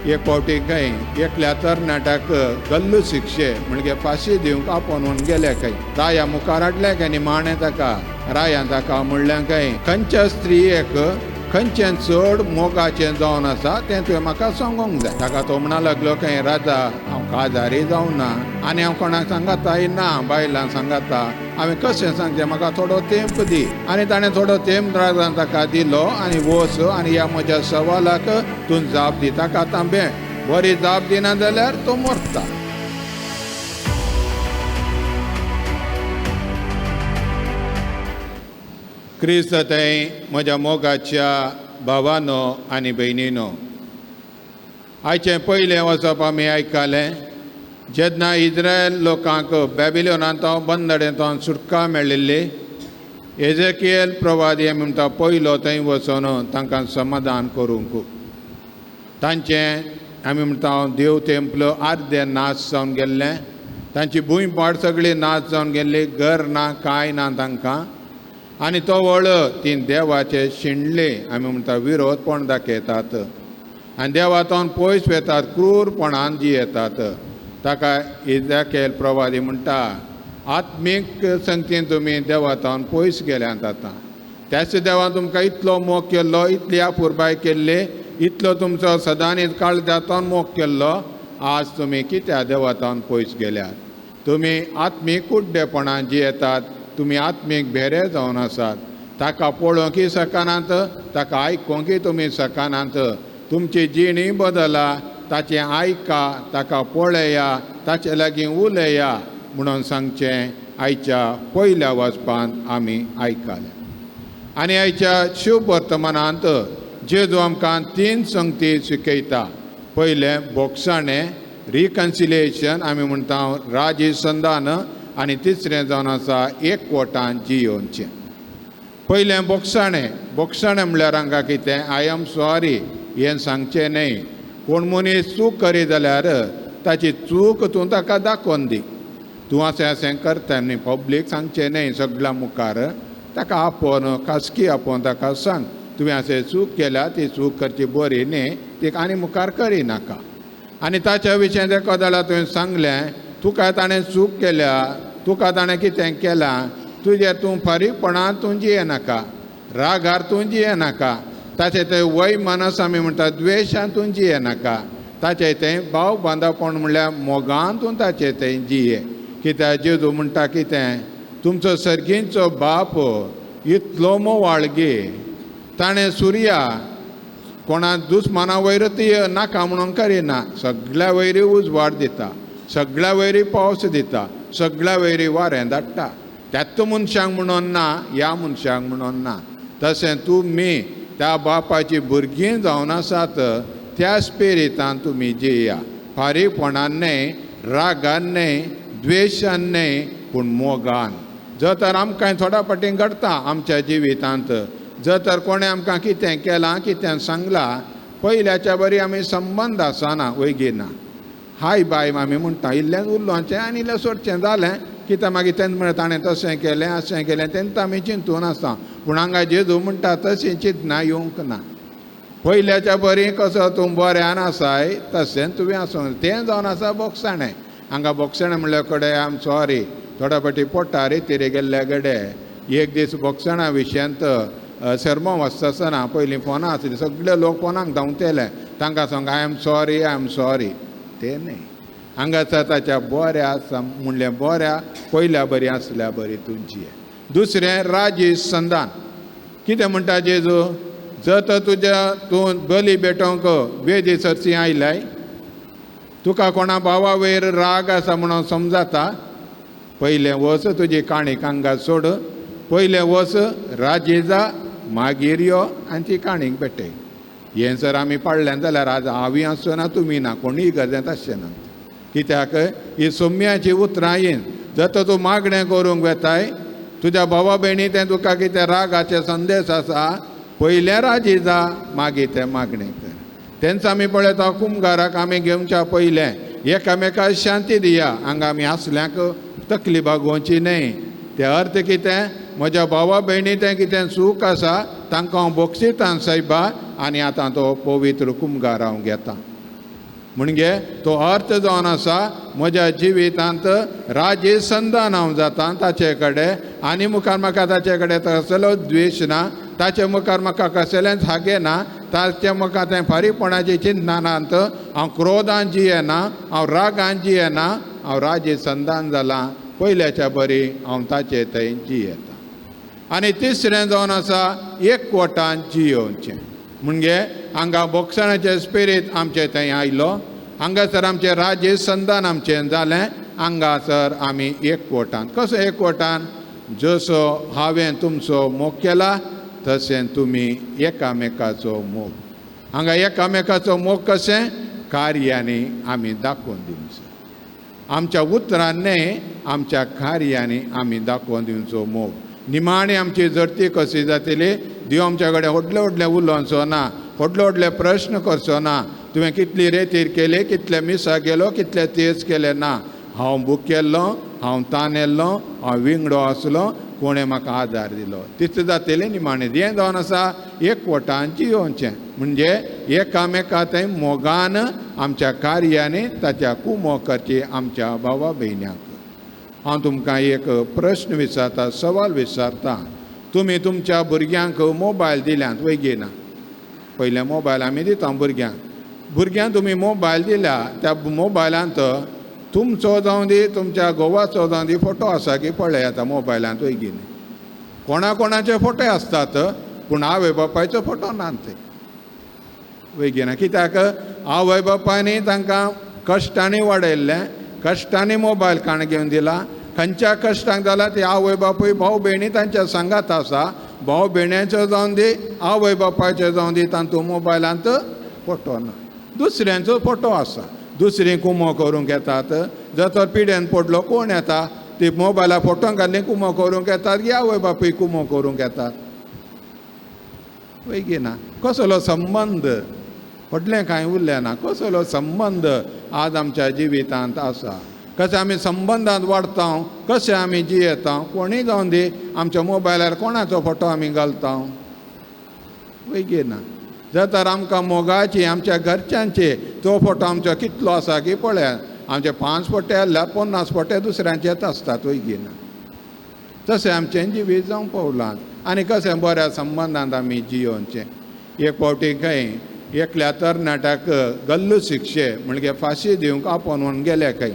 एक फावटी खंय एकल्या तरणाट्याक गल्लू शिक्षे म्हणजे फांशी दिवंक आपोवन गेले खंय राया मुखार हाडलें खंय निमाणें ताका रायान ताका म्हणलें खंय खंयच्या स्त्रियेक खंयचें चड मोगाचें जावन आसा तें तुवें म्हाका सांगूंक जाय. ताका तो म्हणा लागलो खंय राजा हांव काजारी जावना आनी हांव कोणाक सांगाताय ना बायलां सांगाता हांवें कशें सांगचें म्हाका थोडो तेंप दी. आनी ताणें थोडो तेंप राजान ताका दिलो आनी वच आनी ह्या म्हज्या सवालाक तूं जाप दी. ताका आतां बरी जाप दिना जाल्यार तो मरता. क्रिस्त थंय म्हज्या मोगाच्या भावानो आनी भयणीनो, आयचें पयलें वचप आमी आयकलें जेन्ना इस्रायल लोकांक बॅबिलोनांत बंदडेंत सुटका मेळिल्ली एजेकियल प्रवादी आमी म्हणटा पयलो थंय वचून तांकां समाधान करूंक तांचें आमी म्हणटा देव तेंपलो आर्दे नाश जावन गेल्लें, तांची भूंय पाड सगळी नाश जावन गेल्ली, घर ना कांय ना तांकां. आनी तो वळ ती देवाचे शिणले आमी म्हणटा विरोधपण दाखयतात आनी देवातून पयस वेतात, क्रूरपणान जियेतात. ताका इजाकेल प्रवादी म्हणटा आत्मीक संगतीन तुमी देवातून पयस गेल्यात. आतां त्याच देवान तुमकां इतलो मोग केल्लो, इतली आपुरबाय केल्ली, इतलो तुमचो सदांनीच काळजांतून मोग केल्लो, आज तुमी कित्याक देवातून पयस गेल्यात? तुमी आत्मीक कुड्डेपणान जियेतात, तुमी आत्मीक भेरे जावन आसात. ताका पळोवंकय शकनात, ताका आयकोंकय तुमी शकनात. तुमची जिणी बदला, ताचें आयका, ताका पळया, ताचे लागीं उलया म्हणून सांगचें आयच्या पयल्या वाचपांत आमी आयकलें. आनी आयच्या शुभ वर्तमानांत जेजू आमकां तीन संगती शिकयता. पयलें बोगसाणें, रिकन्सिलिएशन आमी म्हणटा राजी संदान, आनी तिसरें जावन आसा एकवटान जियोवचें. पयलें बोगसाणें. बोगसाणें म्हणल्यार हांगा कितें I am sorry हें सांगचें न्हय. कोण मनीस चूक करी जाल्यार ताची चूक तूं ताका दाखोवन दी, तूं अशें अशें करता न्ही, पब्लीक सांगचें न्हय सगळ्या मुखार, ताका आपोवन खासगी आपोवन ताका सांग तुवें अशें चूक केल्या, ती चूक करची बरी न्ही, ती आनी मुखार करिनाका. आनी ताच्या विशयें तेका जाल्यार तुवें सांगलें तुका ताणें चूक केल्या, तुका ताणें कितें केलां, तुजें तूं फारीकपणान तूं जियेनाका, रागार तूं जियेनाका, ताचें तें वय मनस आमी म्हणटा द्वेशान तूं जियेनाका, ताचें तें भाव बांदापण म्हणल्यार मोगान तूं ताचें तें जिये. कित्याक जेजू म्हणटा कितें तुमचो सर्गींचो बाप इतलो मोवाळगी, ताणें सुर्या कोणा दुस्माना वयर ती नाका म्हणून करिना, सगळ्या वयरी उजवाड दिता, सगळ्या वयरी पावस दिता, सगळ्या वयरी वारें धाडटा. त्याच मनशांक म्हणून ना, ह्या मनशांक म्हणून ना. तशें तुमी त्या बापाची भुरगीं जावन आसात त्या स्पिरितान तुमी जिया, फारीकपणान न्हय, रागान न्हय, द्वेशान न्हय, पूण मोगान. जर तर आमकां थोड्या फावटीं घडटा आमच्या जिवितांत, जर तर कोणें आमकां कितें केलां कितें सांगलां पयल्याच्या बरी आमी संबंद आसना वयगी ना, हाय बाय आमी म्हणटा इल्लें उरलोचें आनी इल्लें सोडचें जालें कितें मागीर तेन्ना म्हणलें ताणें तशें केलें अशें केलें तेन्ना आमी चिंतून आसता. पूण हांगा जेजू म्हणटा तशें चिंतना येवंक ना, पयल्याच्या बरी कसो तूं बऱ्यान आसाय तशें तुवें आसूंक. तें जावन आसा बोगसाणें. हांगा बोगसाणें म्हणल्या कडेन I am sorry थोड्या फावटी पोटा रितीर गेल्ल्या कडेन एक दीस बोगसाणा विशयांत सरमो वाचता आसतना पयलीं फोनां आसली, सगळे लोक फोनाक धांवतेले, तांकां सांग I am sorry I am sorry. तें न्हय, हांगासर ताच्या बऱ्या म्हणलें बऱ्या पयल्या बरी आसल्या बरी तुमची. दुसरें राजी संदान. कितें म्हणटा जेजू, जर तर तुज्या तूं बली भेटोवंक वेदी सरसी आयलाय, तुका कोणा भावा वयर राग आसा म्हणून समजाता, पयलें वच तुजी काणीक हांगा सोड, पयलें वच राजी जा, मागीर यो आनी ती काणीक भेटय. हें जर आमी पाडलें जाल्यार आज हांवूय आसचो ना, तुमी ना, कोणूय गरजेंत आसचें ना. कित्याक ही सोम्याची उतरां येन जर तर तूं मागणें करूंक वेताय तुज्या भावा भयणी तें तुका कितें रागाचे संदेश आसा, पयलें राजी जा मागीर तें मागणें कर. तेंच आमी पळयता कुमगाराक आमी घेवच्या पयलें एकामेका शांती दिया, हांगा आमी आसल्यांक तकली बागोवची न्हय. तें अर्थ कितें म्हज्या भावा भयणी तें कितें चूक आसा तांकां हांव बोगसितां सायबा, आनी आतां तो पवित्र कुमगार हांव घेता. म्हणजे तो अर्थ जावन आसा म्हज्या जिवितांत राजी संदान हांव जाता ताचे कडेन आनी मुखार म्हाका ताचे कडेन कसलो द्वेश ना, ताचे मुखार म्हाका कसलेंच हागे ना, ताचे मुखार तें फारीकपणाची चिंतना ना, हांव क्रोधान जियेना, हांव रागान जियेना, हांव राजी संदान जालां पयल्याच्या बरी हांव ताचे थंय जियेता. आनी तिसरें जावन आसा एकवटान जियोवचें. म्हणजे हांगा बोगसणाचें स्पिरीत आमचे थंय आयलो, हांगासर आमचें राज्य संदान आमचें जालें, हांगासर आमी एकवटान. कसो एकवटान? जसो हांवें तुमचो मोग केला तशें तुमी एकामेकाचो मोग. हांगा एकामेकाचो मोग कशें? कार्यांनी आमी दाखोवन दिवचो, आमच्या उतरान न्हय, आमच्या कार्यांनी आमी दाखोवन दिवचो मोग. निमाणी आमची जडती कशी जातली? देव आमच्या कडेन व्हडले व्हडले उलोवचो ना, व्हडले व्हडले प्रश्न करचो ना, तुवें कितली रेतीर केली, कितले मिसां गेलो, कितले तेज केले ना. हांव भुकेल्लो, हांव तानेल्लो, हांव विंगडो आसलो, कोणें म्हाका आदार दिलो. तितलें जातलें निमाणें. हें जावन आसा एकवटान जियोवचें. म्हणजे एकामेका थंय मोगान आमच्या कार्यांनी ताच्या कुमो करची आमच्या भावा भयण्यांक. हांव तुमकां एक प्रश्न विचारता, सवाल विचारता. तुमी तुमच्या भुरग्यांक मोबायल दिल्यात वयगी ना? पयलें मोबायल आमी दिता भुरग्यांक. भुरग्यांक तुमी मोबायल दिल्या, त्या मोबायलांत तुमचो जावं दी, तुमच्या घोवाचो जावं दी, फोटो आसा की पळय आतां मोबायलांत वयगी न्ही. कोणा कोणाचे फोटो आसतात, पूण आवय बापायचो फोटो ना थंय वयगी ना. कित्याक? आवय बापायनी तांकां कश्टांनी वाडयल्लें, कश्टांनी मोबायल काण घेवन दिला. खंयच्या कश्टांक जाला ती आवय बापूय भाव भयणी तांच्या सांगात आसा. भाव भयण्यांचो जावन दी, आवय बापायचो जावन दी, तांतूं मोबायलांत फोटो ना, दुसऱ्यांचो फोटो आसा. दुसरी कुमो करूंक येतात. जर तर पिड्यान पडलो कोण येता? ती मोबायला फोटो घातली कुमो करूंक येतात की आवय बापूय कुमो करूंक येतात वयगी ना. कसलो संबंद? व्हडलें कांय उरलें ना. कसलो संबंद आज आमच्या जिवितांत आसा? कशें आमी संबंदांत वाडटा, कशें आमी जियेता? कोणूय जावन दी, आमच्या मोबायलार कोणाचो फोटो आमी घालता वयगी ना. जर तर आमकां मोगाची, आमच्या घरच्यांचे तो फोटो आमचो कितलो आसा की पळयात. आमचे 5 फोटे आसल्यार 50 फोटे दुसऱ्यांचेच आसतात वयगी ना. तशें आमचें जिवीत जावंक पावलां. आनी कशें बऱ्या संबंदांत आमी जियोवचें. एक फावटी खंय एकल्या तरणाट्याक गल्लू शिक्षे म्हणजे फांशी दिवंक आपोवन गेले खंय.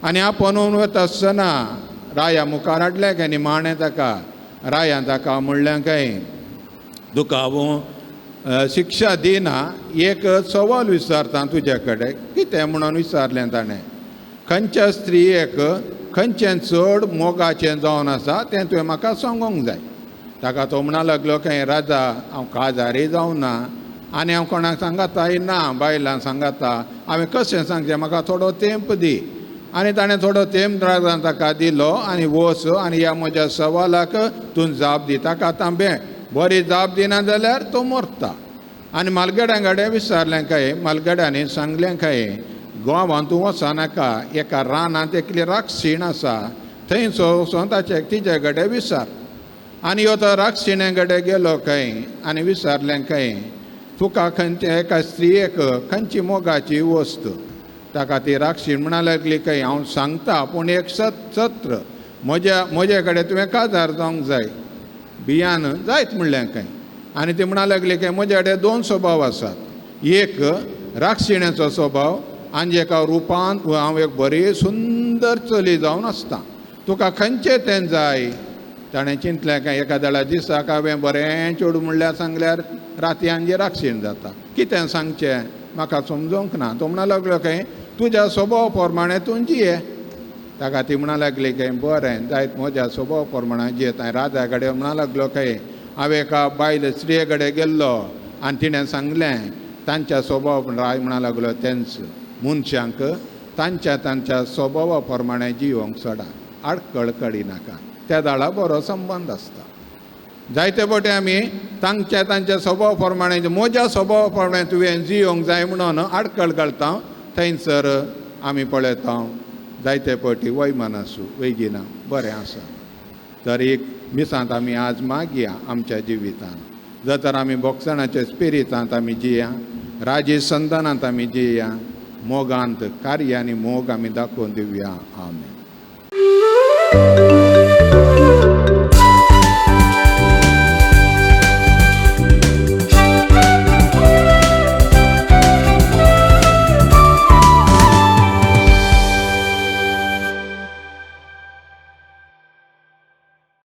आनी आपोवन वता आसतना राया मुखार हाडलें खंय निमाणें ताका. रायान ताका म्हणलें खंय, तुका हांव शिक्षा दिना, एक सवाल विचारता तुज्या कडेन. कितें म्हणून विचारलें ताणें? खंयच्या स्त्रियेक खंयचें चड मोगाचें जावन आसा तें तुवें म्हाका सांगूंक जाय. ताका तो म्हणा लागलो खंय, राजा हांव काजारी जावना आनी हांव कोणाक सांगाताय ना, बायलांक सांगाता, हांवें कशें सांगचें, म्हाका थोडो तेंप दी. आनी ताणें थोडो तेंप राजान ताका दिलो आनी वच आनी ह्या म्हज्या सवालाक तूं जाप दी. ताका आतां बरी जाप दिना जाल्यार तो मरता. आनी मालगड्यां कडेन विचारलें खंय, मालगड्यांनी सांगलें खंय, गांवांत तूं वचनाका, एका रानांत एकली राक्षीण आसा, थंय वचोन ताचे तिचे कडेन विचार. आनी ह्यो तो राक्षिणे कडेन गेलो खंय आनी विचारलें खंय, तुका खंयचे एका स्त्रियेक खंयची मोगाची वस्त? ताका ती राक्षीण म्हणा लागली खंय, हांव सांगता पूण एक सत्र म्हजे कडेन तुवें काजार जावंक जाय. बियान जायत म्हणलें खंय. आनी ती म्हणा लागली खंय, म्हजे कडेन 2 स्वभाव आसात, एक राक्षिणेचो स्वभाव आनी एका रुपान हांव एक बरी सुंदर चली जावन आसता, तुका खंयचें तें जाय? ताणें चिंतलें काय एका दळा दिसाक हांवें बरें चेडूं म्हणल्यार सांगल्यार राती आनी राक्षीण जाता, कितें सांगचें म्हाका समजूंक ना. तो म्हणा लागलो खंय, तुज्या स्वभाव प्रमाणें तूं जिये. ताका ती म्हणा लागली खंय, बरें जायत म्हज्या स्वभाव प्रमाणें जियेता. राजा कडेन म्हणा लागलो खंय, हांव एका बायल स्त्रिये कडेन गेल्लो आनी तिणें सांगलें तांच्या स्वभाव. राय म्हणा लागलो तेंच मनशांक तांच्या तांच्या स्वभावा प्रमाणें जियोवंक सोडा, आडकळ कडिनाका. त्या दाळा बरो संबंद आसता. जायते फावटी आमी तांच्या तांच्या स्वभाव प्रमाणें म्हज्या स्वभाव प्रमाणें तुवें जियोवंक जाय म्हणून आडकळ घालता. थंयसर आमी पळयता जायते फावटी वयमनासू वैगिना बरें आसा. तर एक मिसांत आमी आज मागया आमच्या जिवितांत, जर तर आमी बोगसणाच्या स्पिरितांत आमी जिया, राजे संतानांत आमी जिया, मोगांत कार्य आनी मोग आमी दाखोवन दिवया. आमेन.